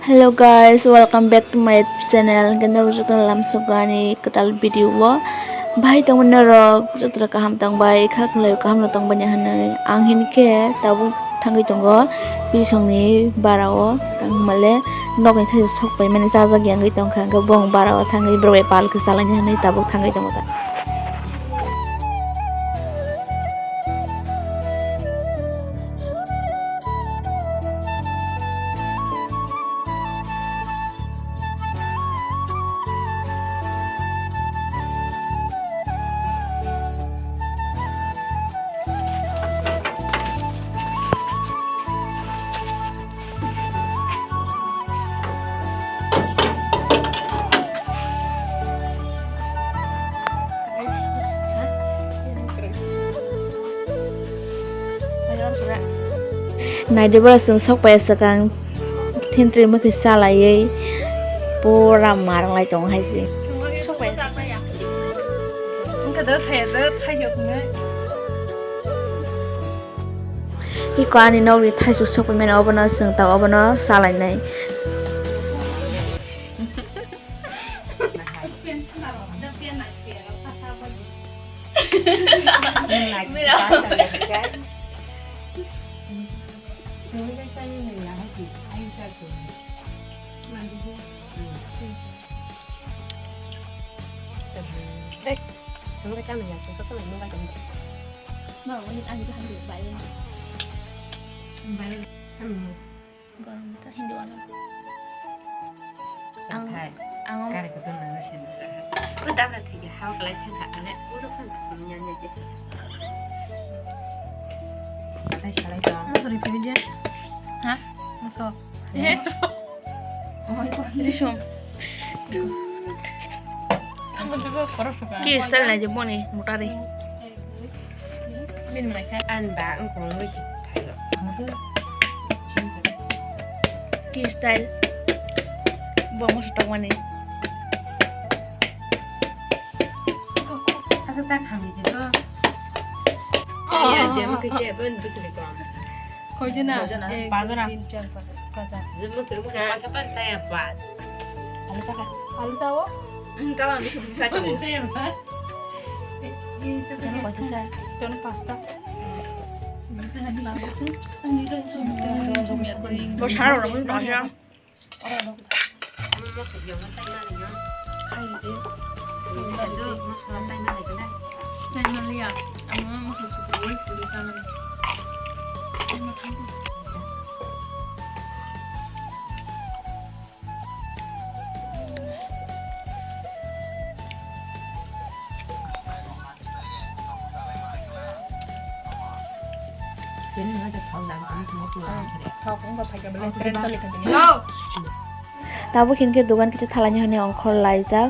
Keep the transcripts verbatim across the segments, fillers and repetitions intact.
Hello guys, welcome back to my channel. Hwnkhe norok jotono lamsok ani kwtal video o. Bahai tongmani norok jotono kaham tongbai, kha khwlai kaham no tongbai hinwi. Ang hinkhe tabuk thangwi tongo bisongni bara o, tangmale nokni thaichuk sok paimani chajak yangwi tongkha, hwnkhe bong bara o thangwi borok bai pal kwchalaina hinwi tabuk thangwi tongo ta. Naidi, boro chwng sok pai swkang thentri mwkhwi chalaiwi pura marwng lai tongo hai se. Iko ani nokni thaichuk sok paimani, obono chwng ta obono chalainai. Gorong ta hindi wala. Ang, ang kare ko dona na sin. Ko dam na thigi hao kalai thang kha ne. Uro kan nya nya je. Ai salai to. Ang sori thigi je. Ha? Masuk. Disum. Ki style na je boni mutari. An ba ang kong wi si phaio. Ki style. Bo mo stok mani. Asa ta khami de to. Iya, je mo ke je bon bisli ko. Koi jona? Koi jona? Ek, dui, tin, char, panch. Pacha. Je mo ke mo ka. Pacha pan saya pat. Alu saka. Alu sao? Hmm, kawan di sini satu. Saya pat. Jono pasta. Bo sara ora bo nang ya. Chai maliya, ang mosla sukuwi puri tangan. Chai ma thangu. Tabuk hinkhe dogan kisa thalaini hwnwi ongkhor laijak,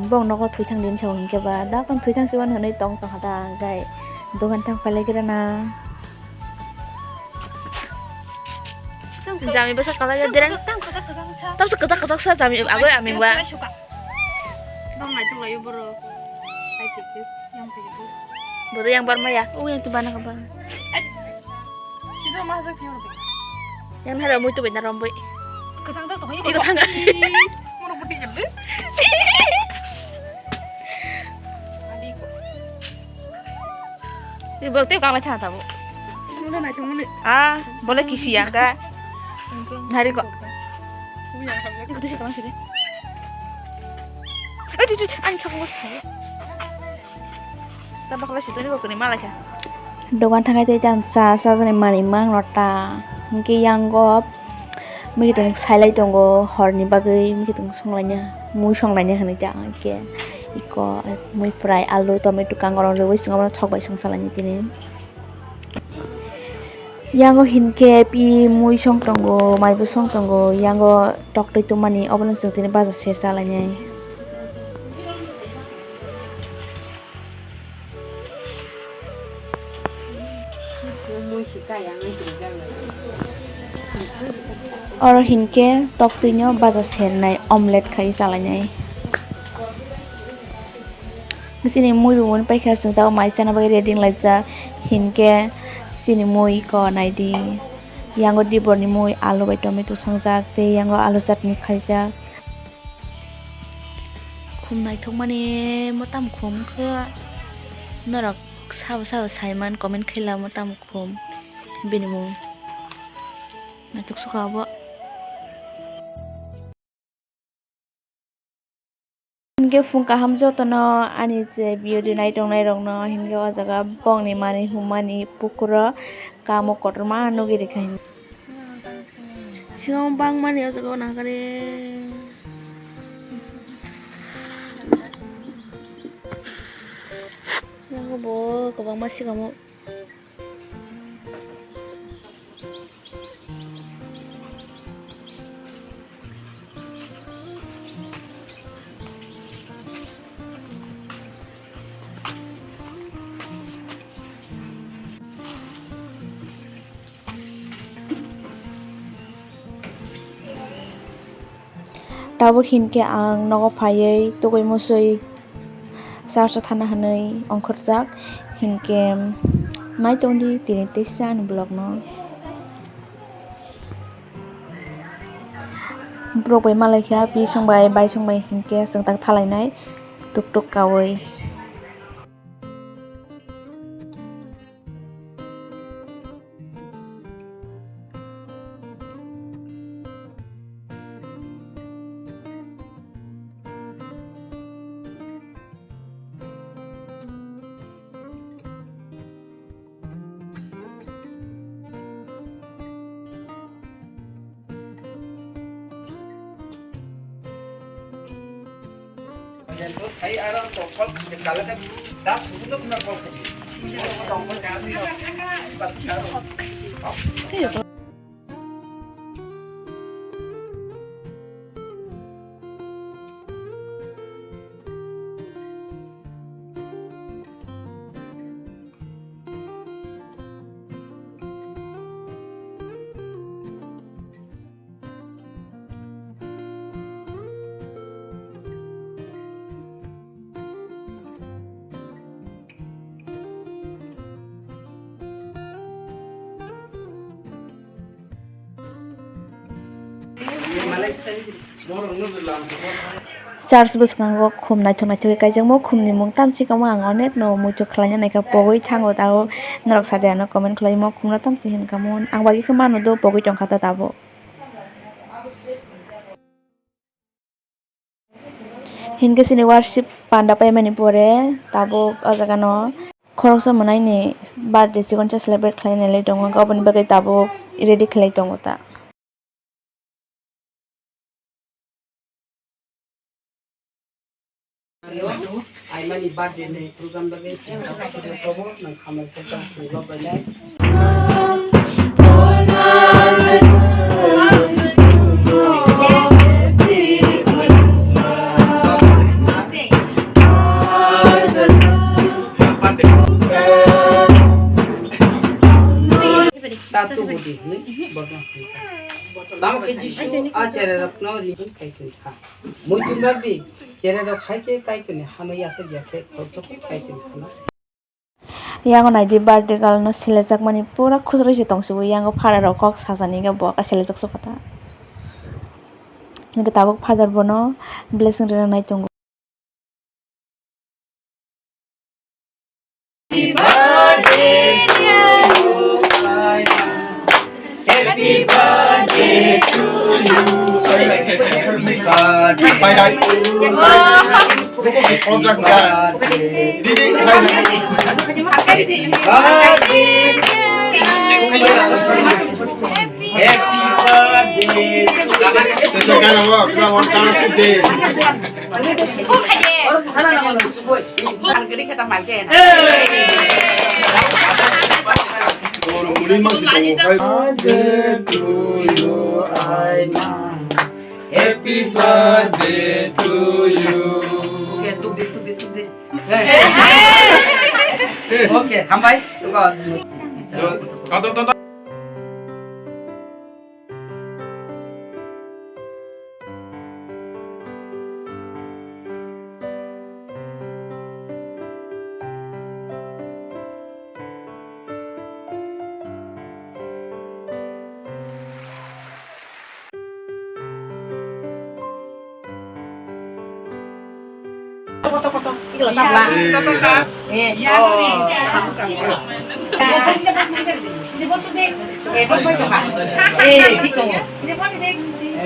bong nogo thwithang din sao hinkhe ba, dakon thwithang siwan hwnwi tong tongkha ta, hwnkhe dogan thang phalai khe rana. Jami bwsa kalai ya, dereng. Tamsa kwchak kwchak sa jami, agoi aming ba. Bang nai tu layu boro. Ai tu tu, yang tu tu. Bodo yang bar maya, u yang tu bana ka bang. Ai. Sido mah sa kyo. Yang hara mui tu bena romboi. Kesang tu tu. Iko thanga. Moro putih jelu. Adi ko. Ni bol tei kang lai thang tabo. Mula nai thang muli. Ah, bole kisi ya ka. Nari ko. Ni kudu si kalang sini. Aduh, aduh, ani sakmo sai. Tabak lai sitoni ko kini malai kha. Dogan thangai tei tam sa sa jani mani mang rota. Hingke yang gop. Mui tong sailai tongo horni bagwi, mui tong songlaina, mui songlaina hinui ta hingke iko mui fry, alu, tomato, kangrong rwui swngo, bono thok bai songsa laini tini. Yango hinkhe pi mui song tongo, maibo song tongo, yango toktwi tongmani, obono chwng tini baja ser cha lainai. Oro hinkhe toktwino baja sernai, omelette khai chalainai. Chini mui bo wngwi paikha, chwng tabuk mai chana bagwi ready wnglaijak. Hinkhe chini mui ko naidi. Yango diborni mui alu bai tomato songjak tei yango alu chutney khaijak. Khum naithokmani mwtam khum khe norok sabo sabo saiman comment khaila mwtam khum bini mung naithok sukha obo. Hinkhe phung kaham jotono ani je video di naitongnai rokno hinkhe o jaga bongni manwi hummani pukuro kamo kotorma nugwi rikha hin. Singo bangmani o jaga o nangkare. Yango bo kwbangma sikamo. Tabuk hinkhe ang nogo phaiwi tugui musui church o thana hinwi ongkhorjak, hinkhe naitongdi tini teisa ani vlog no. Borok bai malaikha bisong bai baisong bai hinkhe chwng tak thalainai tuktuk kaui. Church bwskango khum naithok naithok khe kaijakmo, khumni mung tamsi kamo ang onek no muitu khlaina naikha, pogwi thango tabuk norok sadi ano comment khlaimo khumno tamsi hinkha mun ang bagwi khe mano do pogwi tongkha ta tabuk. Hinkhe chini worship panda paimani pore tabuk o jaga no khoroksa mwnaini birthday chikon cha celebrate khlainai lai tongo, aboni bagwi tabuk ready khlai tongo ta. Aimani birthday ni program bagwi swngjak, Probo nwng hamya khe tong, chwng lob bai lai. Ta tubu di, ni? Tamo khe Jisu a chererokno ri kaitor kha. Muitu bagwi chererok hai khe Kaitorni hamya yachak ya khe khoroksa khe Kaitorni hamya. Yango naidi birthday girl no selejakmani pura khujurwi se tongsibo, yango father rok kok sajani khe bo selejak sukha ta. Hinkhe tabuk father bono blessing rina nai tongo. Happy birthday to you. Happy birthday to you. Happy birthday. Happy birthday. Ang kwrwi khe tamo hai se na. Oro muni mangsi tongo, hai. Birthday to you, Aima. Happy birthday to you. Okay, tubdi, tubdi, tubdi. Hey. Okay, hambai. Thank you. Koto koto, ikla tabla. Eh, oh. Eh, botu de. Eh, botu de. Eh, botu de.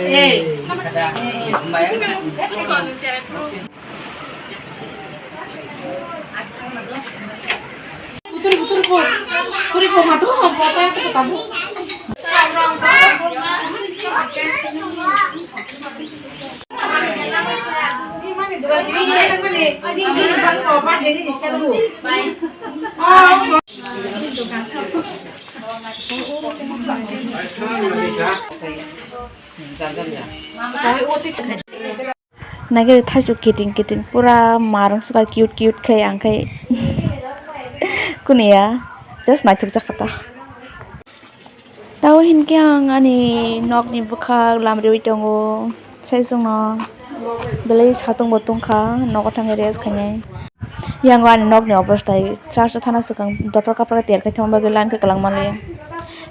Eh, kada. Butul butul po. Puri po matu, po ta ko tabu. Naikhe thaichuk kiting kiting pura marung suka cute cute khai ang khai kuniya just naithok jak kha ta. Tao hinkhe ang ani nokni bwkhak lamriwi tongo, sai chwngno belai satung bo tungkha, nogo thangwi rest khainai. Yango ani nokni obostai church o thana swkang dophra kaphra terkhe thangma bagwi line khe kwlangma le.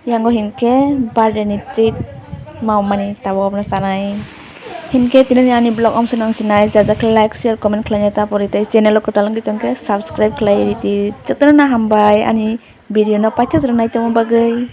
Yango hinkhe birthday ni treat ma mani tabuk obono chanai. Hinkhe tini ani vlog amswk nang sinai, jak jak khe like, share, comment khlaina ta pori tei channel o kwtal wngwi tongkhe subscribe khlai ridi. Jotono no hambai ani video no paithak jora naitongma bagwi.